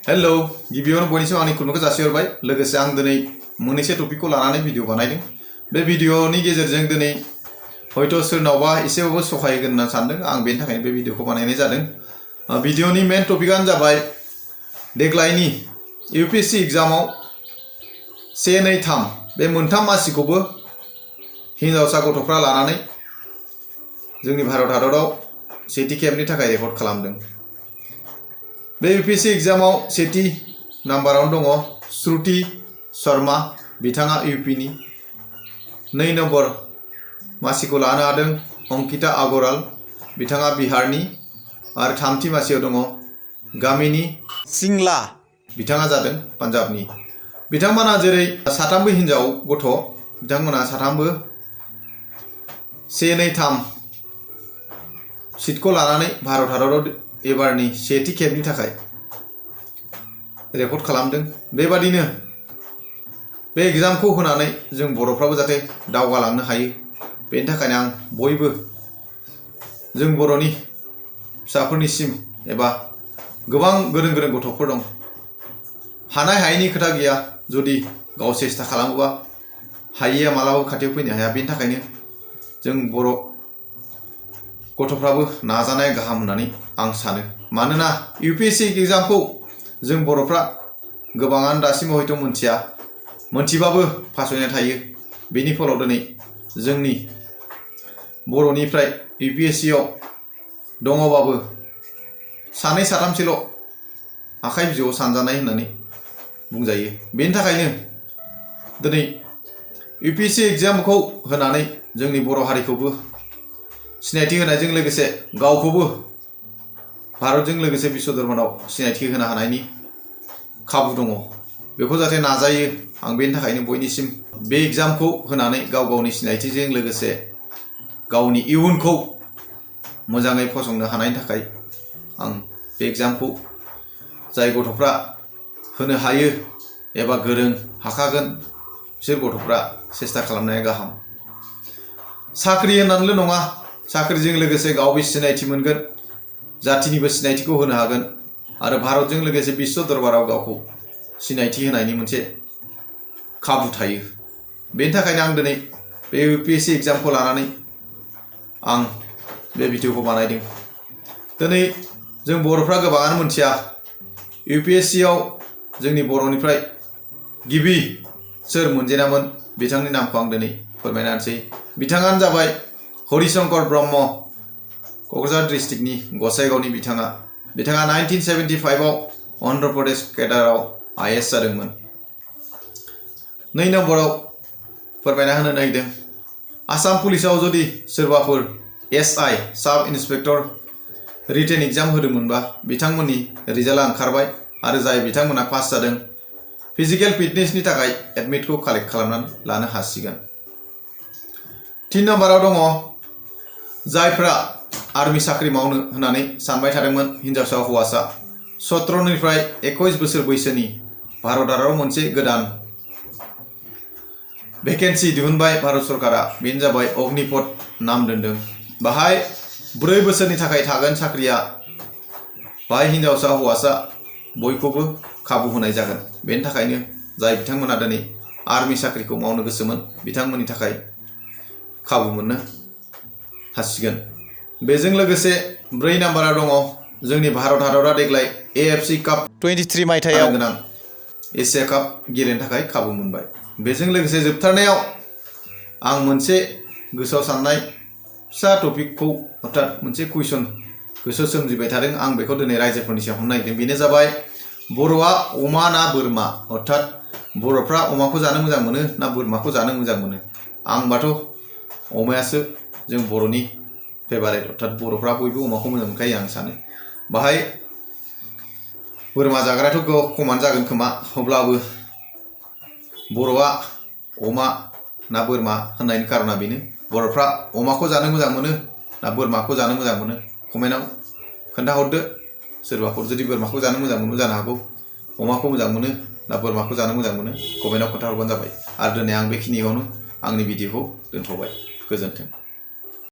Hello गिबियावनो बयनिसिम आंनि खुलुमनायखौ जासिहरबाय लोगोसे आं दिनै मोननैसो टपिकखौ लानानै भिडिअ बानायदों। बे भिडिअनि गेजेरजों दिनै हयथ' सोरनावबा एसेबाबो सहाय होगोन होनना सानदों। आं बेनि थाखायनो बे भिडिअखौ बानायनाय जादों। भिडिअनि मेन टपिकआनो जाबाय देग्लायनि UPSC एग्जामाव 1, 2, 3 बे मोनथाम मासिखौबो हिनजावसा गथ'फ्रा लानानै जोंनि भारत हादराव सेथि खेबनि थाखाय रेकर्ड खालामदों। बे UPSC एग्जामाव सेथि नाम्बारावनो दङ श्रुति शर्मा, बिथाङा UPनि। 2 नम्बर मासिखौ लानो हादों अंकिता अग्रवाल, बिथाङा बिहारनि। आरो थामथि मासियाव दङ गामिनी सिंला, बिथाङा जादों पान्जाबनि। बिथांमोना जेरै साथामबो हिनजाव गथ', बिथांमोना साथामबो 1, 2, 3 सिटखौ लानानै भारत हादराव एबारनि सेथि खेबनि थाखाय रेकर्ड खालामदों। बेबादिनो बे एग्जामखौ होनानै जों बर'फ्राबो जाहाथे दावगालांनो हायो, बेनि थाखायनो आं बयबो जों बर'नि फिसाफोरनिसिम एबा गोबां गोरों गोरों गथ'फोर दं, हानाय हायैनि खोथा गैया, जुदि गाव सेस्था खालामोबा हायैया मालाबाबो खाथियाव फैनो हाया। बेनि थाखायनो जों बर' गथ'फ्राबो नाजानाया गाहाम होननानै आं सानो। मानोना UPSC एग्जामखौ जों बर'फ्रा गोबाङानो दासिमबो हयथ' मोनथिया, मोनथिबाबो फासयना थायो। बेनि फलाव दिनै जोंनि बर'निफ्राय UPSCआव दङबाबो 2, 3 आखाइ बिजौआव सानजानाय होननानै बुंजायो। बेनि थाखायनो दिनै UPSC एग्जामखौ होनानै जोंनि बर' हारिखौबो सिनायथि होनायजों लोगोसे गावखौबो भारतजों लोगोसे बिश्व दरबाराव सिनायथि होनो हानायनि खाबु दङ। बेखौ जाहाथे नाजायो। आं बेनि थाखायनो बयनिसिम बे एग्जामखौ होनानै गाव गावनि सिनायथिजों लोगोसे गावनि इयुनखौ मोजाङै फसंनो हानायनि थाखाय आं बे एग्जामखौ जाय गथ'फ्रा होनो हायो एबा गोरों हाखागोन बिसोर गथ'फ्रा सेस्था खालामनाया गाहाम। साख्रि होननानैल' नङा, साख्रिजों लोगोसे गावबो सिनायथि मोनगोन, जाथिनिबो सिनायथिखौ होनो हागोन आरो भारतजों लोगोसे बिश्व दरबाराव गावखौ सिनायथि होनायनि मोनसे खाबु थायो। बेनि थाखायनो आं दिनै बे UPSC एग्जामखौ लानानै आं बे भिडिअखौ बानायदों। दिनै जों बर'फ्रा गोबाङानो मोनथिया, UPSCआव जोंनि बर'निफ्राय गिबि सोर मोनजेनामोन बिथांनि नामखौ आं दिनै फोरमायना होनोसै। बिथाङानो जाबाय हरिशंकर ब्रह्म, क'क्राझार डिस्ट्रिक्टनि गसाइगावनि। बिथाङा 1975आव अन्ध्र प्रदेश केडाराव IAS जादोंमोन। 2 नम्बराव फोरमायना होनो नागिरदों, आसाम पुलिसाव जुदि सोरबाफोर SI साब इन्सपेक्टर रिटेन एग्जाम होदोंमोनबा बिथांमोननि रिजाल्टआ ओंखारबाय आरो जाय बिथांमोना पास जादों फिजिकेल फिटनेसनि थाखाय एडमिटखौ कालेक्ट खालामनानै लानो हासिगोन। 3 नम्बराव दङ जायफ्रा आर्मि साख्रि मावनो होननानै सानबाय थादोंमोन, हिनजावसा हौवासा 17 निफ्राय 21 बोसोर बैसोनि। भारत हादराव मोनसे गोदान भेकेन्सि दिहुनबाय भारत सरकारा, बेनो जाबाय अग्निपथ नाम दोनदों। बाहाय 4 बोसोरनि थाखाय थागोन साख्रिया। बाहाय हिनजावसा हौवासा बयखौबो खाबु होनाय जागोन। बेनि थाखायनो जाय बिथांमोना दिनै आर्मि साख्रिखौ मावनो गोसोमोन बिथांमोननि थाखाय खाबु मोननो हासिगोन। बेजों लोगोसे 4 नाम्बाराव दङ जोंनि भारत हादरा देग्लाय AFC काप 23 मायथाइयाव गोनां एसिया काप गेलेनो थाखाय खाबु मोनबाय। बेजों लोगोसे जोबथारनायाव आं मोनसे गोसोआव साननाय फिसा टपिकखौ अर्थात मोनसे कुइसन गोसोआव सोमजिबाय थादों, आं बेखौ दिनै रायजोफोरनि सायाव हमनो नागिरदों। बेनो जाबाय बर'आ अमा ना बोरमा, अर्थात बर'फ्रा अमाखौ जानो मोजां मोनो ना बोरमाखौ जानो मोजां मोनो? आंबाथ' अमायासो जों बर'नि फेभारेट, अर्थात बर'फ्रा बयबो अमाखौ मोजां मोनखायो आं सानो। बाहाय बोरमा जाग्रायाथ' खमानो जागोन खोमा, अब्लाबो बर'आ अमा ना बोरमा होननायनि कारना बेनो, बर'फ्रा अमाखौ जानो मोजां मोनो ना बोरमाखौ जानो मोजां मोनो? कमेन्टआव खोन्थाहरदो। सोरबाफोर जुदि बोरमाखौ जानो मोजां मोनो जानो हागौ, अमाखौ मोजां मोनो ना बोरमाखौ जानो मोजां मोनो कमेन्टआव खोन्थाहरबानो जाबाय। आरो दिनै आं बेखिनियावनो आंनि भिडिअखौ दोनथ'बाय। गोजोन्थों।